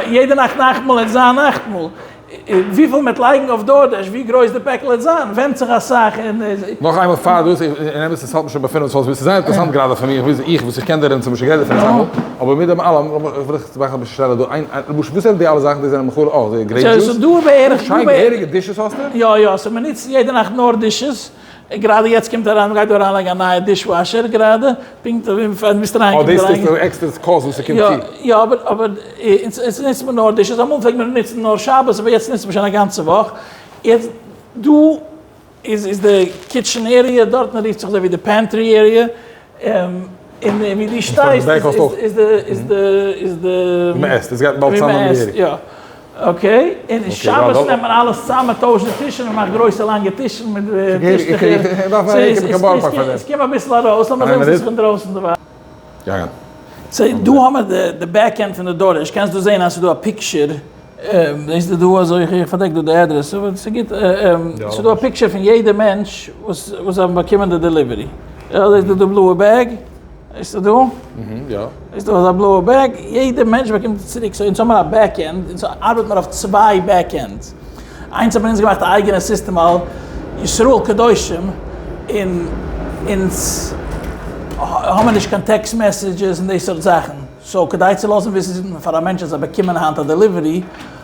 יעדע נאכט נאכטמאל וועט זיין נאכטמאל, וויפיל מ'וועט לייגן אויף DoorDash, ווי גרויס די פעקל וועט זיין, ווענדט זיך אסאך אין. נאך איינמאל פאר דאס, אין אמת עס האלט מיר שוין ביי 25, ס'איז זייער אינטערעסאנט גראדע פאר מיר, איך וואס איך קען דערין צום משל גערעדט פון אסאך מאל, אבער מיט דעם אלעם, לאמיך וויל איך מאכן אביסל שנעלער דא, איין למשל וואס זענען די אלע זאכן, די זענען מכול, אה, די grape juice? ס'איז דא בערך, שיין געהעריגע dishes האסטו? יא יא, so מ'נוצט יעדע נאכט נאר dishes. גראדע יעצט קומט אריין מ'גייט דא אריינלייגן א נייע dishwasher גראדע, פונקט ווי פאר דו ביסט אריינגעקומען אה דאס איז עקסטער קאסט וואס ס'קומט צו. יא אבער אבער אונז נוצט מען נאר dishes, אמאל פלעגט מען נוצן נאר שבת אבער יעצט נוצט מען שוין א גאנצע וואך, יעצט דא איז איז די kitchen area, דארטן רופט זיך אזוי ווי די pantry area, און ווי דו שטייסט איז די איז די איז די. ווי מ'עסט, עס גייט באלד צאם מיט די. יא. okay, און שבת נעמט מען אלעס צאם, מען טוישט די טישן, מען מאכט גרויסע לאנגע טישן מיט טישטעכער, עס קומט אביסל ארויס, לאמיר זען וואס איז פון דרויסן דערווייל. so דא האמער די back end פון די DoorDash, קענסט דא זען אז ס'איז דא א picture, זעסטו דא אזוי, איך פארדעק דא די אדרעס, אבער ס'איז גוט, ס'איז דא א picture פון יעדע מענטש וואס האבן באקומען די delivery, יא זעסטו די בלויע bag. איז דא? יא. איז דא אזא בלויע bag, יעדע מענטש באקומט עס צוריק, so אונז האמיר א back end, אונז ארבעט מיר אויף צוויי back ends, איינס האט מען אונז געמאכט א אייגענע סיסטעם ווייל ישראל קדושים און אונז האמיר נישט קיין text messages און די סארט זאכן, so כדי צו לאזן וויסן פאר א מענטש אז זיי באקומען היינט א delivery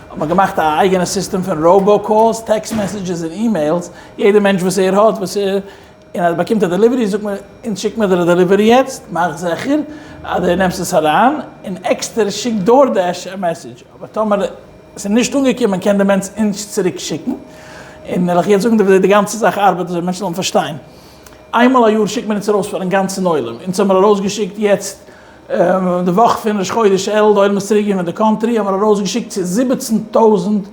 האט מען געמאכט א אייגענע סיסטעם פון robo calls, text messages און emails, יעדע מענטש וואס ער האט וואס ער. און אז באקומט א delivery זאגט מען אונז שיקט מיר דיר א delivery יעצט, מאך זיכער אז דו נעמסט עס אריין, און עקסטער שיק DoorDash א message, אבער טאמער. ס'איז נישט אנגעקומען קען דער מענטש אונז צוריק שיקן, און וועל איך יעצט זאגן וויאזוי די גאנצע זאך ארבעט אזוי מענטשן זאלן פארשטיין. איינמאל א יאר שיקט מען אונז ארויס פארן גאנצן עולם, אונז האמיר ארויסגעשיקט יעצט די וואך פון ראש חודש אלול, די עולם איז צוריק געקומען פון די country, האמיר ארויסגעשיקט צו 17 טויזענט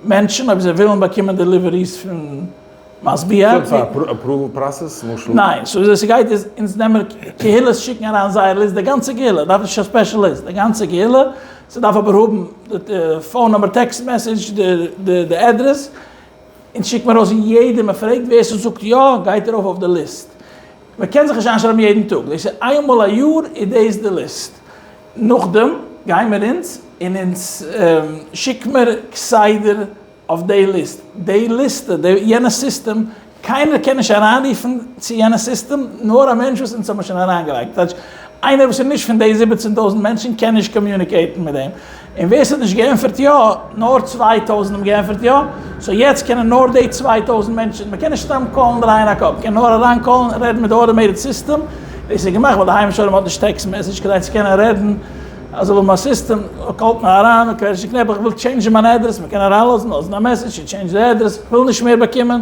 מענטשן אויב זיי ווילן באקומען deliveries פון משביע. ס'איז א approval process למשל? ניין, so וויאזוי ס'גייט איז, אונז נעמען קהילות שיקן אריין זייער list, די גאנצע קהילה, דארף נישט א special list, די גאנצע קהילה, ס'דארף אבער האבן די phone number, text message, די אדרעס, אונז שיקט מען ארויס יעדער, מען פרעגט ווער ס'זאגט יא גייט ארויף אויף די list, מען קען זיך נישט איינשרייבן יעדן טאג, דאס איז איינמאל א יאר איז דאס די list, נאכדעם גיימער אונז און אונז שיק מיר כסדר אויף די list, די ליסטע, די יענע סיסטעם, קיינער קען נישט אריינרופן צו יענע סיסטעם, נאר א מענטש וואס אונז האבן שוין אריינגעלייגט, טייטש איינער וואס איז נישט פון די 17 טויזענט מענטשן קען נישט communicate ן מיט דעם, און ווער ס'האט נישט געענטפערט יא, נאר 2000 האבן געענטפערט יא, so יעצט קענען נאר די 2000 מענטשן, מ'קען נישט סתם call ן דרייען א קאפ, מ'קען נאר אריין call ן רעדן מיט די automated system, דאס איז געמאכט ווייל די היימישע עולם האט נישט text message כדי צו קענען רעדן, אז זאל האבן א סיסטעם, call ט מען אריין, מ'קוועטשט די קנעפל, איך וויל change ן מיין אדרעס, מ'קען אריינלאזן, לאזן א message צו change די אדרעס, איך וויל נישט מער באקומען,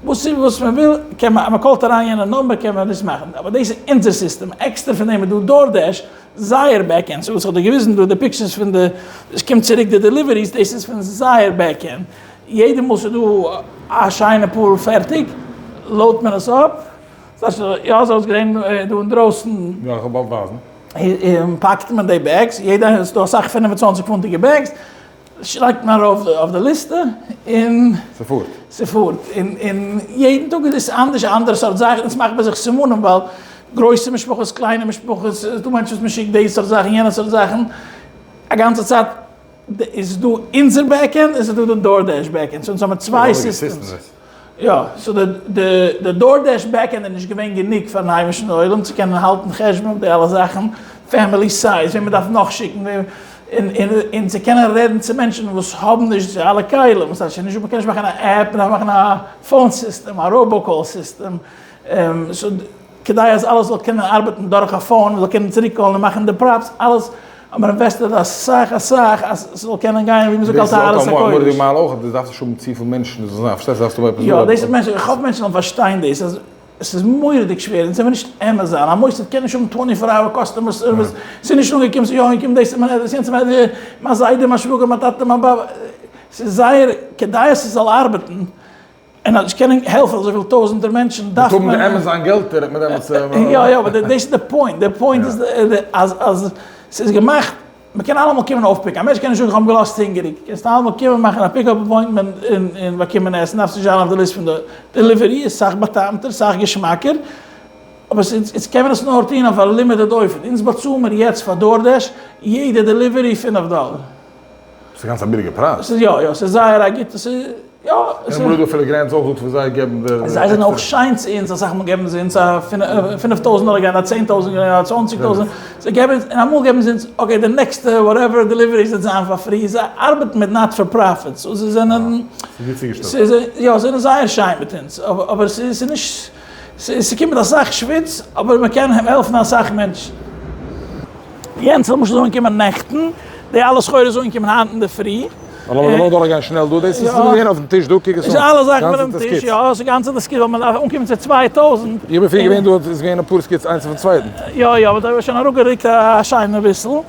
וואס איז וואס מען וויל, קען מען, אז מען call ט אריין יענע number קען מען דאס מאכן, אבער דאס איז אונזער סיסטעם, עקסטער פון דעם איז דא DoorDash, זייער backend, so וואס איך האב דיר געוויזן דא, די pictures פון די, עס קומט צוריק די deliveries, דאס איז פון זייער backend, יעדע מאל ס'איז דא א שיינע פאר פערטיג, load ט מען עס אפ, יא, אזוי האט עס געזען דא אינדרויסן. יא, איך וועל באלד ווייזן. און פאקט מען די bags, יעדע, עס איז דא אסאך 25 פונטיגע bags, לייגט מען ארויף אויף די ליסטע און ס'פארט. ס'פארט. און און יעדן טאג איז עס אנדערש א אנדערע סארט זאך, אונז מאכט מען זיך סימנים ווייל גרויסע משפחות קליינע משפחות, ס'איז דא מענטשן וואס מ'שיקט די סארט זאכן יענע סארט זאכן, א גאנצע צייט איז דא אונזער backend און ס'איז דא די DoorDash backend, so אונז האבן צוויי systems. יא, so די DoorDash backend איז נישט געווען גענוג פארן היימישן עולם צו קענען האלטן חשבון אויף די אלע זאכן, family size, וועם מ'דארף נאכשיקן, און צו קענען רעדן צו מענטשן וואס האבן נישט די אלע כלים, וואס הייסט נישט, מ'קען נישט מאכן א app, מ'דארף מאכן א phone system, א robocall system, so כדי אז אלעס זאל קענען ארבעטן דורך א phone, מ'זאל קענען צוריק call ן און מאכן די props, אלעס האט מען invested אסאך אסאך אז ס'זאל קענען גיין ווי מ'זאגט על טהרת הקודש. יא, דאס איז מענטשן, איך האף מענטשן זאלן פארשטיין דאס אז עס איז מורא'דיג שווער, אונז זעמיר נישט עמעזאן, א מוסד קען נישט האבן twenty four hour customer service, ס'איז נישט אנגעקומען, ס'איז יא אנגעקומען, דאס איז מיין אדרעס, יענץ איז מיין אדרעס, מיין זיידע, מיין שוואגער, מיין טאטע, מיין באבע, ס'איז זייער, כדי אז ס'זאל ארבעטן, און אז נישט קענען העלפן אזויפיל טויזענטער מענטשן דארף מען. מיט האבן די עמעזאן געלטער האט מען דעמאלטס. יא יא אבער דאס איז די point, די point איז אז אז ס'איז געמאכט, מ'קען אלעמאל קומען אויפ pick ן, א מענטש קען נישט זאגן איך האב אים געלאזט הונגעריג, קענסט אלעמאל קומען מאכן א pickup appointment און און באקומען עסן, דארפסט נישט זיין אויף די list פון די delivery, איז סאך באטעמטער, סאך געשמאקער, אבער ס'איז איצט קען מען עס נאר טון אויף א limited אופן, אונז באצאלן מיר יעצט פאר DoorDash יעדע delivery פינף דאלער. ס'איז גאנץ א ביליגע פרייז. ס'איז יא יא, ס'איז זייער א גוטע, ס'איז יא. און אמאל איז דא אפילו grants אויך דא וואס זיי געבן די. זיי זענען אויך שיין צו אונז, אסאך מאל געבן זיי אונז א 5000 דאלער grant, א 10,000 grant, א 20,000, זיי געבן אונז, און אמאל געבן זיי אונז, okay די נעקסטע whatever delivery זאל זיין פאר free, זיי ארבעטן מיט not for profit, so זיי זענען, ס'איז גוט צוגעשטעלט. יא, זיי זענען זייער שיין מיט אונז, אבער ס'איז נישט, ס'קומט מיט אסאך שוויץ, אבער מ'קען העלפן אסאך מענטשן. יענץ למשל איז אנגעקומען נעכטן, די אלע סחורה איז אנגעקומען היינט אינדערפרי. לאמיר נאר דורך גיין שנעל דא, דאס איז געווען אויפן טיש דא, קוק עס אן. איז אלע זאכן אויפן טיש, יא, ס'איז גאנצע סקיט, ווייל מ'דארף אנקומען צו 2000. איך בין פריער געווען דא, איז געווען אפאר skits איינס אויפן צווייטן. יא יא, אבער דא איז שוין אראפגערוקט א שיינע ביסל, און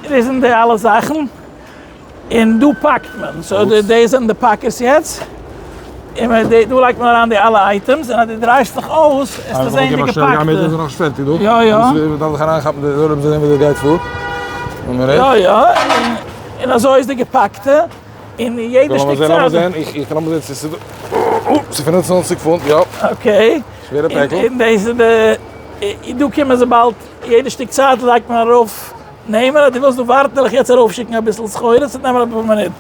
דאס זענען די אלע זאכן. און דא פאקט מען, so די זענען די packers יעצט, און מען דא לייגט מען אריין די אלע items, און אז דו דרייסט דיך אויס וועסטו זען די געפאקטע. יא יא. יא יא, און אזוי איז די געפאקטע, און יעדע שטיק צייט. okay. און דאס איז די, דא קומען זיי באלד, יעדע שטיק צייט לייגט מען ארויף. נעמען אז דו ווילסט דא ווארטן וועל איך יעצט ארויפשיקן אביסל סחורה, ס'וועט נעמען אפאר מינוט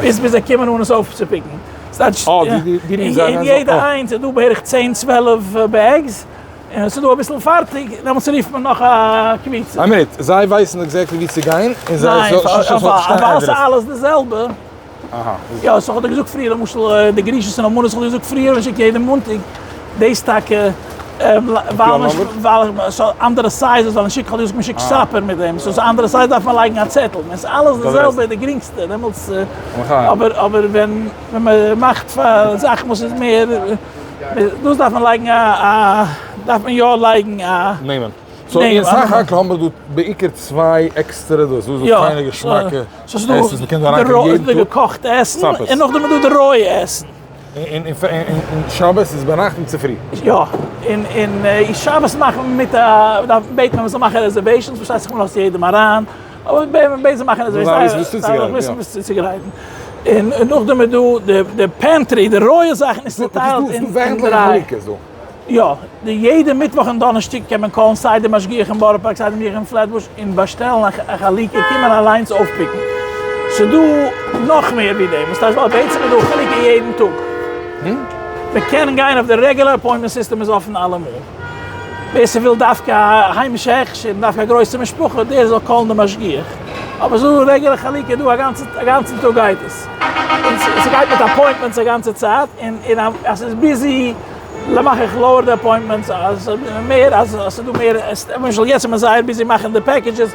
ביז ביז זיי קומען אן עס אויפצו pick ן, ס'טייטש אין יעדע איינס איז דא בערך צען צוועלף bags, און עס איז דא אביסל פארטיג, דעמאלטס רופט מען נאך א קבוצה. איין מינוט, זיי ווייסן exactly וואו צו גיין, און זיי ניין, ווייל ס'איז אלעס די זעלבע. יא, so כ'האב דיר געזאגט פריער, למשל די גרושות און אלמנות, כ'האב דיר געזאגט פריער, מען שיקט יעדע מאנטאג, דאס טאקע. ווייל ס'האט אנדערע sizes ווייל אין שיק האט מען שיקט supper מיט דעם, סאו ס'איז אנדערע size דארף מען לייגן א צעטל, ווען ס'איז אלעס די זעלבע איז די גרינגסטע דעמאלטס, אבער אבער ווען ווען מ'מאכט פאר זאכן וואס איז מער דאס דארף מען לייגן א דארף מען יא לייגן א נעמען. so אין סך הכל האבן מיר דא בעיקר צוויי עקסטערע דאס, דא איז דא פיינע געשמאקע עסנס, מ'קען דא אריינקומען יעדן טאג. די געקאכטע עסן, און נאכדעם איז דא די רויע עסן. און שבת איז ביינאכט און צופרי? יא, און און שבת מאכט מען מיט א, דארף בעט מען מ'זאל מאכן reservations, פארשטייט זיך מ'לאזט יעדעם אריין, אבער מ'בעט זיי מאכן reservations, זיי וויסן וואס צוצוגרייטן. און נאכדעם איז דא די pantry, די רויע זאכן איז צוטיילט אין דריי. יא, די יעדע מיטוואך און דאנערשטאג קען מען call ן סיי די משגיח אין בארא פארק סיי די משגיח אין פלעטבוש און באשטעלן א חלוקה קומען אליינס אויפ pick ן. ס'דא נאך מער ווי דעם, וואס טייטש ווייל בעצם איז דא חלוקה יעדן טאג. מען קען גיין אויף די רעגולער appointment system איז אפן אלעמאל. ווער ס'וויל דווקא א היימישע הכשר און דווקא א גרויסע משפחה דער זאל call ן די משגיח. אבער ס'דא רעגולער חלוקה דא א גאנצן טאג גייט עס. און ס'גייט מיט appointments א גאנצע צייט און אז ס'איז busy למאך איך lower די appointments אז מער אז ס'איז דא מער, למשל יעצט איז מען זייער busy מאכן די packages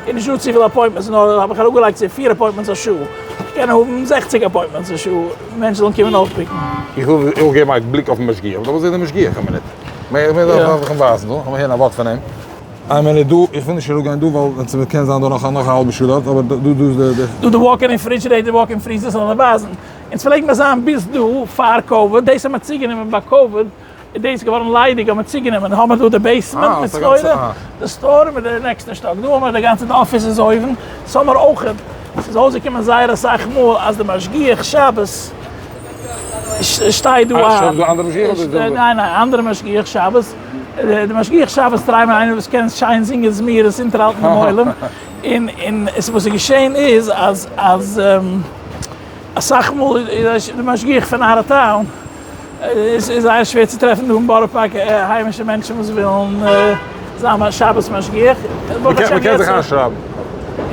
איז נישט דא צופיל appointments נאר האב איך אראפגעלייגט צו פיר appointments א שעה, איך קען האבן זעכציג appointments א שעה מענטשן זאלן קומען אויפ pick ן. איך וויל אויך געבן א בליק אויפן משגיח, איך וויל זען די משגיח א מינוט, מער דארף איך אים ווייזן דא, לאמיר הערן א ווארט פון אים. איין מינוט דא, איך וויל נישט אראפגיין דא ווייל ס'קען זיין דא נאך א האלבע שעה דארט, אבער דא דא איז די. דא די walk-in refrigerator, walk-in freezer זאל איך ווייזן. אונז פלעג מיר זיין ביז דא פאר קאוויד, דאס האט מען צוגענומען ביי קאוויד איז דאס געווארן ליידיג האט מען צוגענומען, האמער דא די basement מיט סחורה, די store מיט די נעקסטע שטאק, דא האמער די גאנצע די אפיס איז אויבן, סאו האמער אויכעט, ס'איז אויסגעקומען זייער אסאך מאל אז די משגיח שבת שטייט דא א, ניין ניין אנדערע משגיח שבת, די משגיח שבת try מיר איינער וואס קען שיין זינגען זמירות אונטערהאלטן דעם עולם, און און וואס איז געשען איז אז אז. אסאך מאל איז די משגיח פון out of town, איז זייער שווער צו טרעפן דא אין בארא פארק היימישע מענטשן וואס ווילן זיין א שבת משגיח. מ'קען זיך איינשרייבן.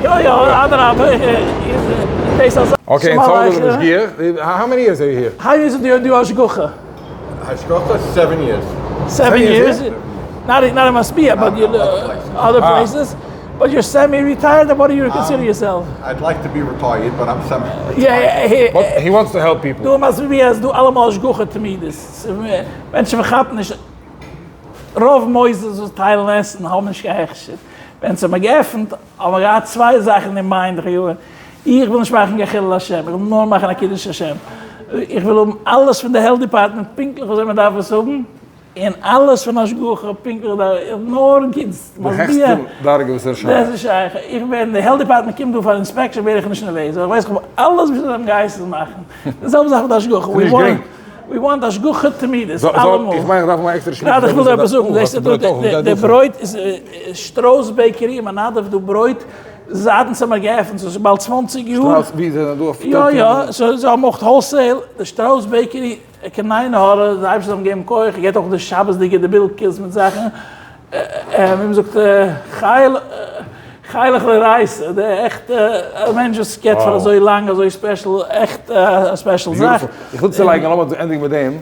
יא יא, אדרבה, דאס אז. okay, און צאל די משגיח, how many years are you here? how years do you השגחה? השגחה? seven years. seven years? not אין משביע but other places. but you're semi retired or what do you consider yourself? I'd like to be retired but I'm semi retired. but he wants to help people. דא משביע איז דא אלעמאל השגחה תמידית. מענטשן פארכאפן נישט. רוב מוסדות וואס טיילן עסן האבן נישט קיין הכשר. ווען ס'האט מען געעפנט האבן מיר געהאט צוויי זאכן אין mind איך וויל נישט מאכן קיין חילול השם, איך וויל נאר מאכן א קידוש השם. איך וויל האבן אלעס פון די health department פונקטליך וויאזוי מען דארף עס האבן, און אלעס פון השגחה פונקטליך דארף נאר גוטס. די העכסטע דרגה וואס איז שייך. דאס איז שייך. איך ווען די health department קומט דא פאר inspection ווער איך נישט נערוועז, ווייל איך ווייס איך האב אלעס וואס זיי האבן געהייסן מאכן. די זעלבע זאך מיט השגחה. ס'איז נישט גרינג. we want השגחה תמידית, אלעמאל. איך מיין איך דארף האבן א עקסטערע שמועס. גראדע איך וויל דיר עפעס זאגן, זעסט דא די ברויט איז שטראוס bakery אין מנדב דא ברויט זייט אונז האמיר געעפנט, ס'איז באלד צוואנציג יאר. שטראוס ווי זענען דא אויף יא יא, זיי האבן אויך wholesale, די שטראוס bakery. קיין עין הרע, די אייבערשטער זאל אים געבן כח, ער געבט אויך די שבת'דיגע די בילקעס מיט זאכן, ווי מען זאגט חילך לרייסא, די עכטע א מענטש וואס געבט פאר אזוי לאנג אזוי special, עכט א special זאך. איך וויל צולייגן, לאמיר ענדיגן מיט דעם,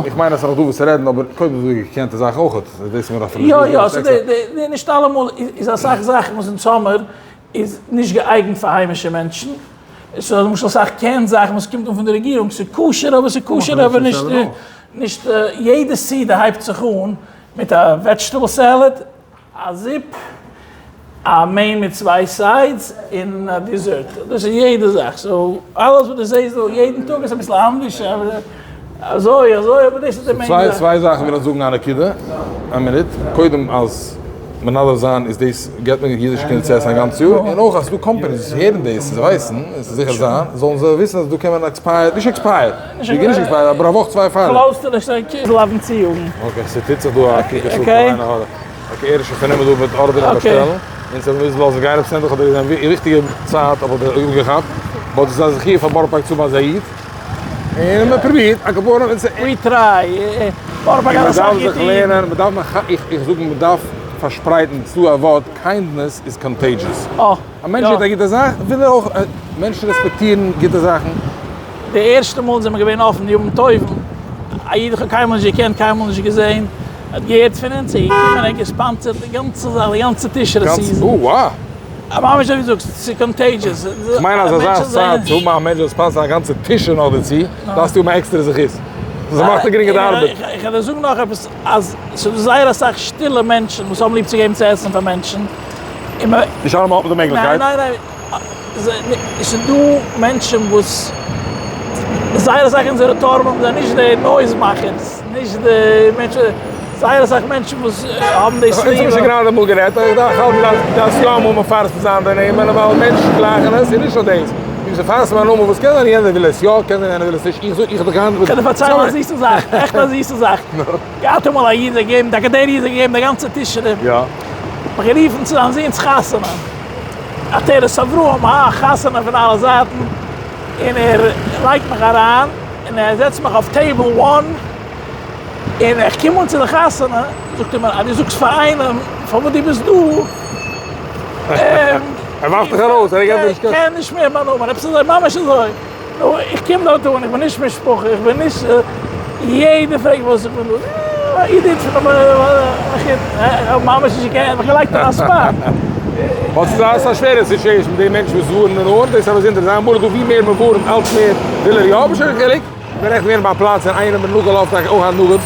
איך מיין אז ס'איז נאך דא וואס צו רעדן, אבער קודם איז דא די געקענטע זאך אויך, דאס איז מיר אפילו נישט יא יא, נישט אלעמאל איז אסאך זאכן וואס אונז האמער איז נישט געאייגנט פאר היימישע מענטשן, ס'איז למשל אסאך canned זאכן וואס קומט אן פון די רעגירונג, ס'איז כשר אבער ס'איז כשר אבער נישט נישט יעדע סעודה הייבט זיך אן מיט א vegetable salad, א זופ, א main מיט צוויי sides, און א dessert, דאס איז יעדע זאך, so אלעס וואס דו זעסט דא יעדן טאג איז אביסל אנדערש, אזוי אזוי אבער דאס איז די main זאך. צוויי זאכן וויל איך זאגן א נקודה, א מינוט, קודם אז מנדב זיין איז דאס געבט מען אידישע קינדער צו עסן א גאנץ יאר, און אויך אז ס'דא companies וואס הערן דאס און זיי ווייסן, און ס'איז זיכער זיין, זאלן זיי וויסן אז דא קען מען expired, נישט expired, ווי נישט expired, אבער א וואך צוויי פאר. close to די לאווען ציאגן. okay, ס'טוט זיך דא א קוקער שול קיין עין הרע. okay, ער איז שוין פארנומען דא מיט order ען און באשטעלן, אונז האבן מוזן לאזן גיין רב סענדער, כ'האב דיר געזען ריכטיגע צייט האב איך דיר אפגעכאפט, but עס איז א זכי' פאר בארא פארק צו האבן אזא איד. און מען פרובירט, א גבורה און ס'איז. we try, בארא פארק האט אסאך מען דארף זיך לערנען, מען דארף מען איך איך זאג מען דארף פארשפרייטן ס'דא א ווארט kindness is contagious. אה. א מענטש זעט א גוטע זאך וויל ער אויך, מענטשן רעספעקטירן גוטע זאכן. די ערשטע מאל זעמער געווען אפן ימים טובים, א איד איך האב קיינמאל נישט געקענט קיינמאל נישט געזען. האט געהערט פון אונז, איז געקומען, ער האט גע sponsor ט די גאנצע זאך, די גאנצע תשרי season. או וואו! ממש אזוי ווי דו זאגסט, ס'איז contagious. כ'מיין אז אזא צייט צו האבן א מענטש וואס sponsor ט א גאנצע תשרי נאך דערצו, דארפסטו האבן א עקסטערע זכות. דאס מאכט די גרינגער די ארבעט. איך וועל דיר זאגן נאך עפעס, אז ס'איז דא זייער אסאך שטילע מענטשן וואס האבן ליב צו געבן צו עסן פאר מענטשן, און מ. נישט אלעמאל האט מען די מעגליכקייט. ניין ניין ניין, ס'איז דא מענטשן וואס זייער אסאך אונזערע תורמים זענען נישט די noise מאכערס, נישט די מענטשן, זייער אסאך מענטשן וואס האבן דאס ליב. אונז האבן שוין גראדע אמאל גערעדט, איך דארף האלטן אז דארפסט יא אמאל מפרסם זיין די נעמען ווייל מענטשן גלייכן עס און נישט נאר דאס, ווי מ'פארסמט א נאמען וואס קען זיין יענער וויל עס יא, קען זיין יענער וויל עס נישט, איך זאג איך האב דאך געהאנדלט מיט. כ'קען דיר פארציילן א זיסע זאך, עכט א זיסע זאך. געהאט אמאל א איד זיי געגעבן, טאקע דער איד זיי געגעבן די גאנצע תשרי. יא. מיך גערופן צו זיין זון'ס חתונה. עטרת אברהם, א חתונה פון אלע זייטן. און ער לייגט מיך אריין, און ער זעצט מיך אויף table one. און איך קום אן צו די חתונה, זאגט ער מיר, אז דו זאגסט פאר איינעם פארוואס דו ביסט דא, ער ווארפט דיך ארויס, ער געבט דיר נישט קיין. קען נישט מער מיין נאמען, עפעס אזוי, ממש אזוי. נו, איך קום דארט אן, איך בין נישט משפחה, איך בין נישט, יעדער פרעגט וואס איך בין דא, א איד פון די, איך האב ממש נישט געקענט, מיך געלייגט אין א spot. ווייל ס'איז א שווערע situation מיט די מענטשן וואס ווארענען אן, דאס איז א באזונדערע זאך, אמאל איז דא ווי מער מ'ווארענט אלץ מער וויל ער יא, אבער שוין חילוק. כ'בין עכט געווען ביי א פלאץ און איינער האט מיר נאכגעלאפט א אויך א נגב,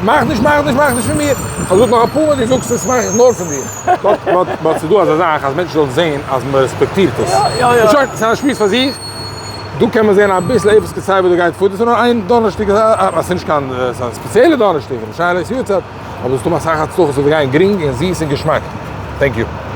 מאך נישט מאך נישט מאך נישט פון מיר, כ'האב געזאגט נאך אפאר מאל דו זאגסט עס מאך איך נאר פון דיר, but but but ס'איז דא אזא זאך אז מענטשן זאלן זען אז מ'רעספעקטירט עס, און שוין, ס'איז א שמועס פאר זיך, דא קען מען זען אביסל אפס קצהו וואס דא גייט פאר, דאס איז נאר איין דאנערשטאג, ס'איז נישט קיין ספעציעלע דאנערשטאג, ראש השנה איז יארצייט, אבער ס'איז דא אסאך הצלחות וואס גייען גרינג און זיס און געשמאק, thank you.